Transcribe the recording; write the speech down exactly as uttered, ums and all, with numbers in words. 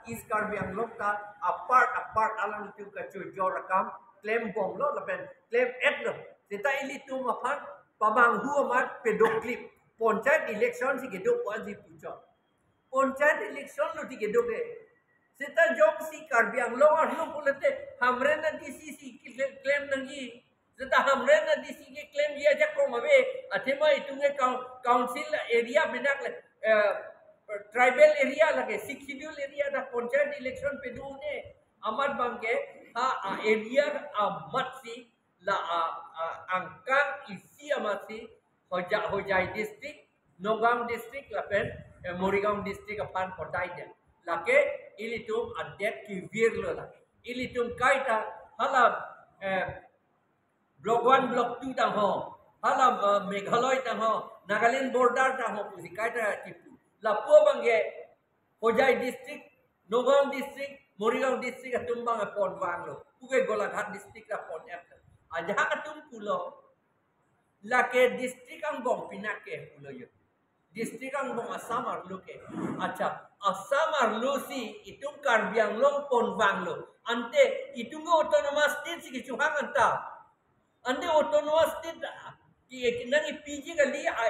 East Karbi Anglong ta apart apart alanglitum kachojor akam klembomlo lapen klem-etlo. Seta ilitum aphan pamanghu amat pedoklik. Panchayat election si kedo pu-ansi puchot. Panchayat election lo ti kedo ke. Seta jongsi Karbi Anglong arlo pulote Hamren a D C si klem nangji. Seta Hamren a D C keklemji ajakong ave, athema itum ke coun-, council area binak le, eh, tribal area lake, Sixth Schedule area ta panchayat election pedu un-e. Amat abang ke ha a-area amatsi la a, a angkang isi amatsi Hoja-, Hojai district, Nagaon district lapen, eh, Morigaon district aphan hodai det. Lake ilitum adet kevirlo lake. Ilitum kaita hala, eh, Block one, Block two tang ho, hala, eh, Meghalaya tang ho, Nagaland border tang ho pusi kaita kipu. Lapu abang ke Hojai district, Nagaon district, Morigaon district atum abang ponvanglo. Puke Golaghat district ta pon-et. Ajahak atum pulo, lake district angbong pinak ke pulo yo. District angbong Assam arlo ke. Acha, Assam arlo si itum Karbi Anglong ponvanglo. Ante itum ke autonomous state si kechohang anta. Ante autonomous state, ah, ki, ki nangkepiji kali a